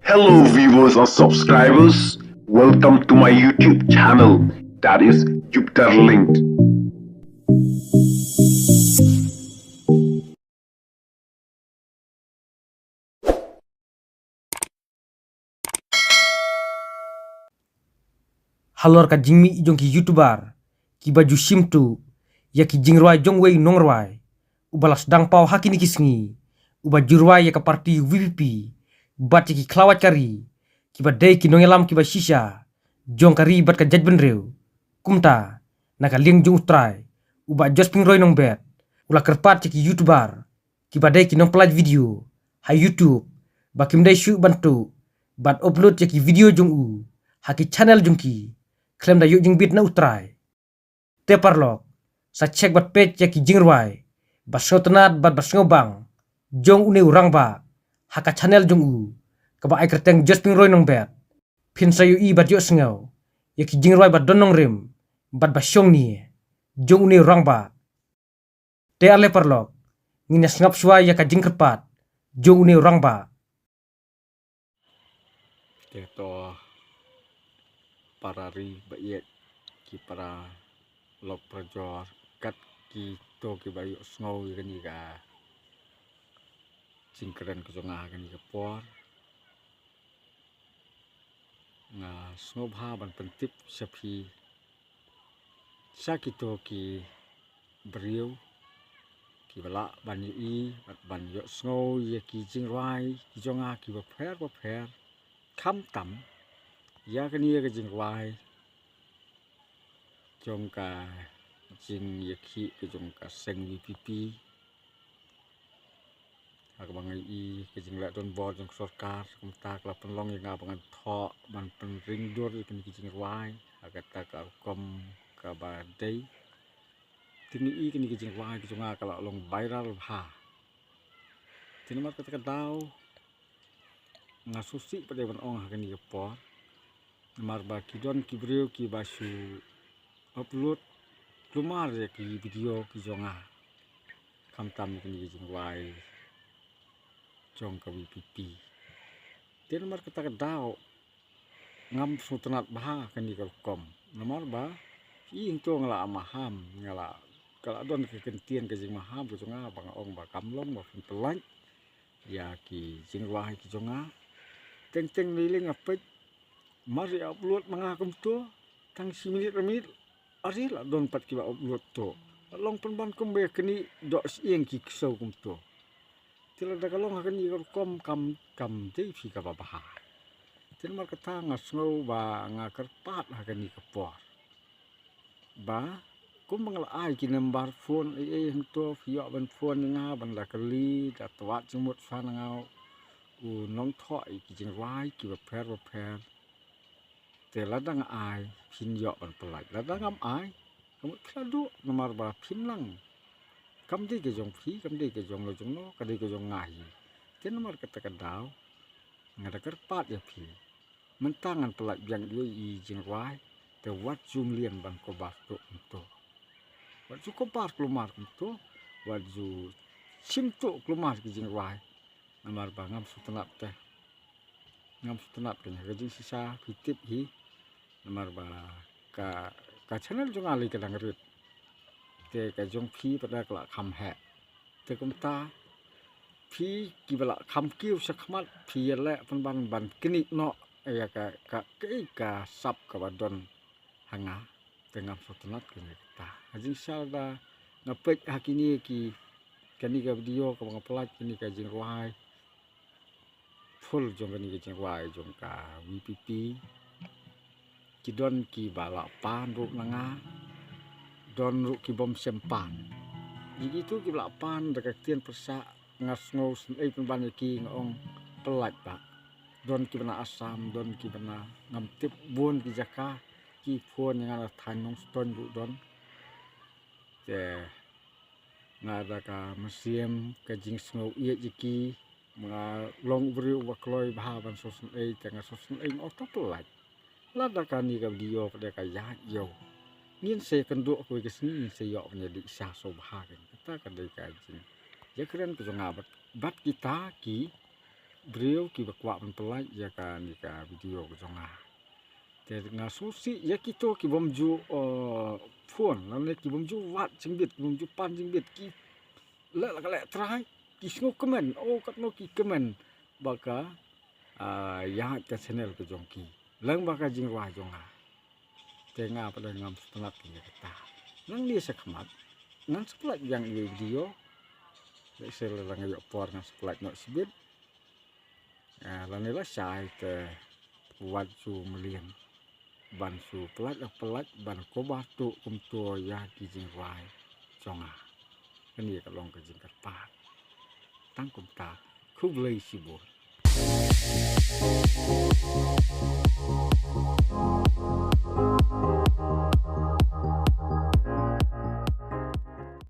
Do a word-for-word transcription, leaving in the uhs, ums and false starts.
Hello viewers and subscribers, welcome to my YouTube channel, that is Jupiter Linked. Halor ka jingmih jong ki YouTuber kiba ju shim tuh ïa ki jingrwai jong uwei u nongrwai uba la sdang paw ha kine ki sngi, uba ju rwai ïa ka party VPP bad ïa ki khlawait ka ri, kiba dei ki nongïalam kiba shisha jong ka ri bad ka jaitbynriew. Kumta, na ka liang jong U Trai, u Bah Josping Roy Nongbet u la kyrpad ïa ki YouTuber kiba dei ki nongpynlait video ha YouTube ba kim dei shuh ban tuh bad upload ïa ki video jong u ha ki channel jong ki khlem da ïoh jingbit na U Trai. Te paralok, sa check bad peit ïa ki jingrwai ba sngewtynnat bad ba sngewbang jong une u rangbah ha ka channel jong u, kaba ai kyrteng Josping Roy Nongbet. Phin sa ïohi bad ïohsngew ïa ki jingrwai ba don nongrim bad ba shongnia jong une u rangbah. Te ale paralok, ngin ïa sngap shuwa ïa ka jingkyrpad jong une u rangbah. Te to para ri ba ïeit, ki para lok para jor, kat kito kiba ïohsngew ïa kane ka jingkren ka jong nga ha kane ka por. Nga sngewbha ban pyntip sha phi, sha kito ki briew kiba lah ban ïohi bad ban ïohsngew ïa ki jingrwai ki jong nga kiba pher ba pher, khamtam ïa kane ka jingrwai jong ka jingïakhih ka jong ka seng VPP. Ha kaba nga ïohi ka jingleh donbor jong ka sorkar, kumta ka la pynlong ïa nga ba ngan thoh ban pynring dur ïa kine ki jingrwai ha kata ka rukom kaba dei. Te nga ïohi kine ki jingrwai ki jong nga ka la long viral bha. Te namar kata ka daw nga sngewsih pat ban ong ha kane ka por, namar ba ki don ki briew kiba shu upload kulmar ïa ki video ki jong nga, khamtam kine ki jingrwai jong ka VPP. Te namar kata ka daw ngam sngewtynnat bha kane ka rukom, namar ba phi ïohi to nga la maham, nga la, ka la don ka kyntien ka jingmaham ka jong nga ba nga ong ba kam long ba phin pynlait ïa ki jingrwai ki jong nga. Teng teng lei lei nga peit, mar ïa upload ma nga kumto, tang shi minit ar minit, ar la don pat kiba upload to. La long pynban kumba ïa kane doh shyieng ki ksew kumto. Te lada ka long ha kane ka rukom kam, kam dei phi kaba bha. Te namar kata nga sngew ba nga kyrpad ha kane ka por ba kumba nga la ai ki number phone ei ei hangto, phi ïoh ban phone ïa nga ban la kylli, da twad jingmut shuwa na nga u nongthoh ïa ki jingrwai kiba pher ba pher. Te lada nga ai phin ïoh ban pynlait, lada ngam ai ka mut phi la duh, namar ba phim nang, kam dei ka jong phi, kam dei ka jong no jong no, ka dei ka jong nga hi. Te namar kata ka daw nga da kyrpad ïa phi, mynta ngan pynlait biang ïa i jingrwai, te wat ju mlien ban kobar to kumto, wat ju kobar kulmar kumto, wat ju shim to kulmar ki jingrwai. Namar ba ngam sngewtynnat te, ngam sngewtynnat kane ka jingshisha phi tip hi. Namar ba ka, ka channel jong nga lei ka dang rit, te ka jong phi pat da ka la kham heh. Te kumta phi kiba la kham kiew shakhmat phi ïaleh pynban ban knieh noh ïa ka, ka, ka, ka sap kaba don ha nga. Te ngam sngewtynnat kane kata. Ha jingshisha da nga peit ha kine ki, kane ka video kaba nga pynlait kane ka jingrwai full jong kane ka jingrwai jong ka VPP, ki don kiba la pan ruh na nga, don ruh ki bym shym pan. Ïa kito kiba la pan da ka ktien pyrshah nga sngew sngewsynei pynban ïa ki, nga ong pynlait bah. Don kiba na Assam, don kiba na, ngam tip, bun ki jaka, ki phone ïa nga na thaiñ Nongstoiñ ruh don. Te nga da ka mynsiem ka jingsngew ïeit ïa ki, nga long u briew uba kloi bha ban sngewsynei, te nga sngewsynei, nga ong to pynlait. Lada kane ka video pat da ka ïaid ïew, ngin sa ïakynduh kawei ka sngi, ngin sa ïoh ban ïadih sha sngewbha. Kata ka dei ka jingïakren ka jong nga bad, bad kita ki briew kiba kwah ban pynlait ïa kane ka video ka jong nga. Te nga sngewsih ïa kito ki bym ju, eh, phone, lane ki bym ju wad jingbit, ki bym ju pan jingbit, ki leh la ka leh trai, ki sngew kmen, oh katno ki kmen ba ka, ah, ïa ka channel ka jong ki. Lem bad ka jingrwai jong nga. Te nga pat ngam sngewtynnat ïa kata. Nangne shakhmat ngan sa pynlait biang ïa video. Lehse lada nga ïoh por ngan sa pynlait noh shibit. Ah, lane lashai te wat shu mlien ban shu pynlait la pynlait ban koba tuh kumto ïa ki jingrwai jong nga. Kane ka long ka jingkyrpad. Tang kumta, khublei shibun.